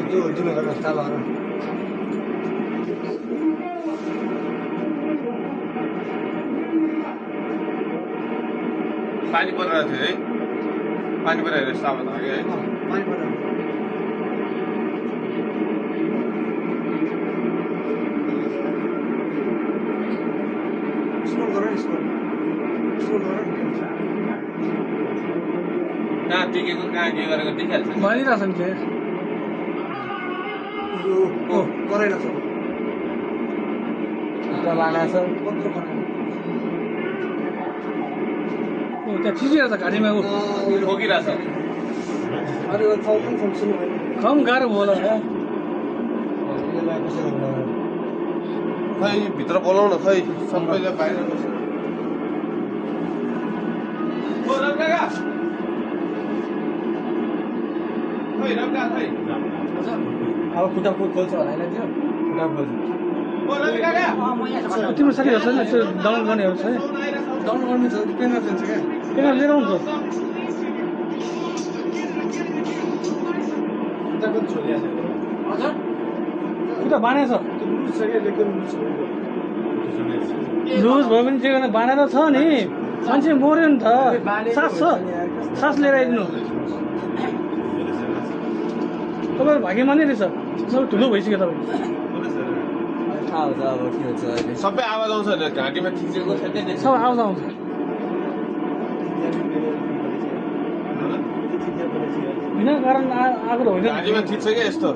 त्यो तिमीहरूको रस्ता भएर पानी परिरहेको थियो है पानी परिरहेको सामान अघि है पानी परेर स्क्रोल गर नि स्क्रोल गर नि कहाँ टिकेको कहाँ के गरेको देखिहाल्छ नि। भनिरहेछ नि त्यो ओ कराइरहेछ खुट्टा बाँडेछ कत्रो कराइ त्यहाँ खिचिरहेछ घाँटीमा ऊ ठोकिरहेछ अरे ठाउँ पनि फङ्सन होइन कम गाह्रो भयो होला यसलाई कसरी बोलाउनु खै भित्र बोलाउन खै सबैले बाहिर बस्छ ओ राम काका खै राम काका खै अब खुट्टा खोल्छ होला होइन त्यो खुट्टा खोल्छ ओ राम काका तिम्रो साथीहरू छ नि त्यो डाउनलोड गर्नेहरू छ नि डाउन गर्नु छ पेन चाहिन्छ क्या त्यहाँ लिएर आउँछ खुट्टा कति छोडिएको छ हजुर खुट्टा बाँडेछ त्यो लुज छ क्या एकदम लुज छ लुज भयो भने त्यो गर्न बाँडेर छ नि मान्छे मऱ्यो नि त सास छ सास लिएर आइदिनु तपाईँ भाग्यमानी रहेछ सबै ठुलो भइसक्यो तपाईँ थाहा हुन्छ अब के हुन्छ अहिले सबै आवाज आउँछ नि घाँटीमा थिचेको छ त्यही सब आउँछ आउँछ बिना कारण आएको त होइन घाँटीमा थिच्छ क्या यस्तो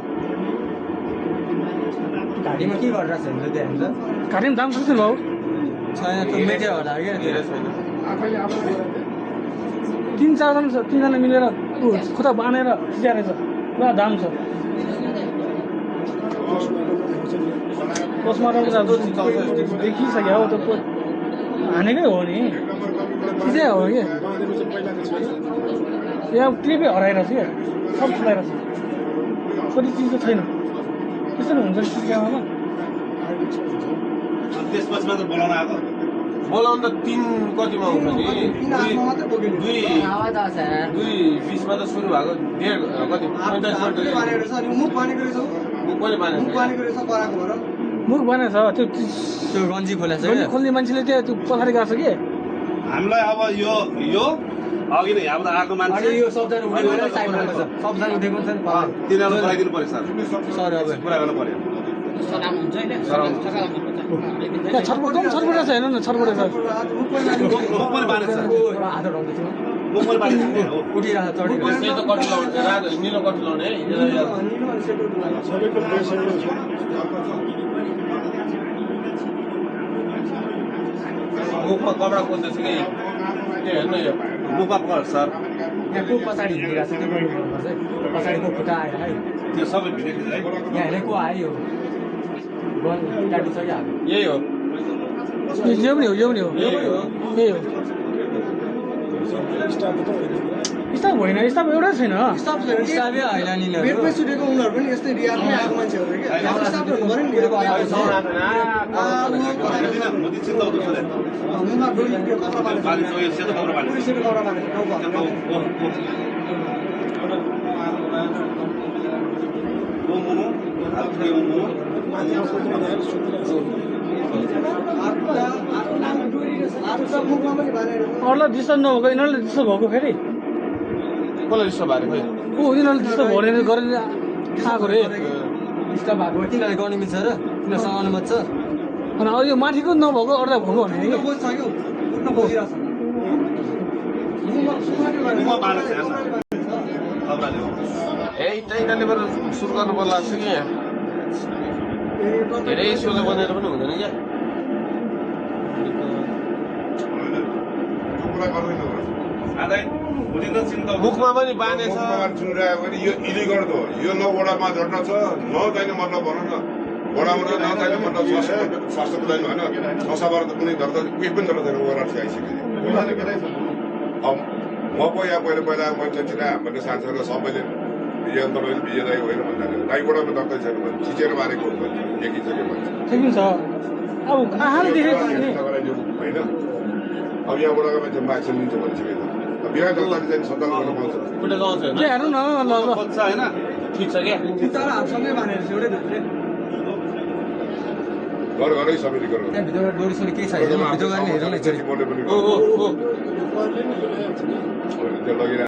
घाँटीमा के गरिरहेको छ हामीले त्यहाँ हुन्छ घाँटीमा दाम सक्छ भाउ छैन त्यो मेटेर होला क्या धेरै छैन 3-4 जना छ 3 जना मिलेर ऊ खुट्टा बाँधेर खिचाएर छ पुरा दाम छ पोस्टमार्टम त देखिसक्यो हो त्यो हानेकै हो नि खिचाइ हो कि यहाँ क्लिपै हराइरहेछ क्या सब चलाइरहेछ कति चिज त छैन त्यसरी हुन्छ नि सिकामा त्यसपछि मात्र बोलाउन आएको बोलाउनु त 3 कतिमा आउँछ नि 2:20मा त सुरु भएको 1.5 कति 45 मिनेट मुख बानेको रहेछ मुख पनि मुख बानेको बानेको रहेछ कराएको भएर मुख बनाएको छ त्यो गन्जी खोलेको छ त्यो खोल्ने मान्छेले त्यो पछाडि गएको छ कि हामीलाई अब यो अघि नै हाम्रो आएको मान्छे यो सबजना उठेको छ साइडमा छ सबजना उठेको छ नि तिनीहरूलाई बोलाइदिनु पर्यो सर सर अब कुरा गर्नु पर्यो त्यहाँ छटपटेको छ हेर्नु न छटपटेको छ मुख पनि बाँधेको छ हात उठाउँदैछ मुख पनि बाँधेको छ उठिरहेको चढेको सेतो कटु लाउने रातो निलो कटु लाउने है मुखमा कपडा खोज्दैछ कि त्यो हेर्नु यो मुखमा पक्ष सर यहाँ को पछाडि हिँडिरहेको छ त्यो गर्नुपर्छ है पछाडिको खुट्टा आएर है त्यो सबै भिडियो खिच्दै यहाँ हेरेको आयो गन टाटो छ क्या यही हो यो पनि हो यही हो स्टाफ होइन स्टाफ एउटै छैन स्टाफै होइन नि बेडमै सुतेको उनीहरू पनि यस्तै रियाजमै आएको मान्छेहरू हो क्या स्टाफ हुनु पऱ्यो नि मोदी चिन्ता हुँदैछ मुखमा डोरी त्यो कपडा बाँधेको बाँधेको यो सेतो कपडा बाँधेको पुलिसले कपडा बाँधेको टाउको मुखमा पनि बाँधेको अरूलाई डिस्टर्ब नभएको यिनीहरूले डिस्टर्ब भएको फेरि कसलाई डिस्टर्ब भएको खै यिनीहरूले डिस्टर्ब गरेर आएको रे स्टाफ भएको तिनीहरूले गर्नु मिल्छ र तिनीहरूसँग अनुमति छ अनि अब यो माथिको नभएको अरूलाई भएको भने कि उठ्न सक्यो उठ्न खोजिरहेको छ मुखमा बाँधेको छ कपडाले ए यिनीहरूले बरु सुरु गर्नु पर्ला जस्तो कि यहाँ धेरै सोझो बनेर पनि हुँदैन क्या मुखमा पनि बाँधेछ यो इलिगल हो यो न वडामा झट्न छ नचाहिने मतलब भनौँ न वडामा त नचाहिने मतलब स्वास्थ्य बुझाइनु होइन संस्थाबाट त कुनै दर्ता केही पनि दर्ता छैन ओआरसी आइसक्यो अब म पो यहाँ पहिला मैले चिना भन्ने साथीहरूलाई सबैले बिहे तपाईँले बिहेदाई होइन भन्दाखेरि दाइवटामा दर्ता छैन भने खिचेर मारेको देखिसक्यो भने सकिन्छ अब आहार देखेको होइन अब यहाँबाट मान्छे एक्सन लिन्छ भनिसक्यो बिहा दर्ताले चाहिँ सन्तान गर्न पाउँछ खुट्टा लगाउँछ हेर्नु न ल बच्चा होइन ठिक छ क्या तर हातसँगै बाँधेर छ एउटै भित्रै घर घरै सबैले गर्नु त्यहाँ भित्रबाट डोरी सोरी केही छैन भित्र गएर हेरौँ न एकचोटि बोले पनि ओ त्यो लगेर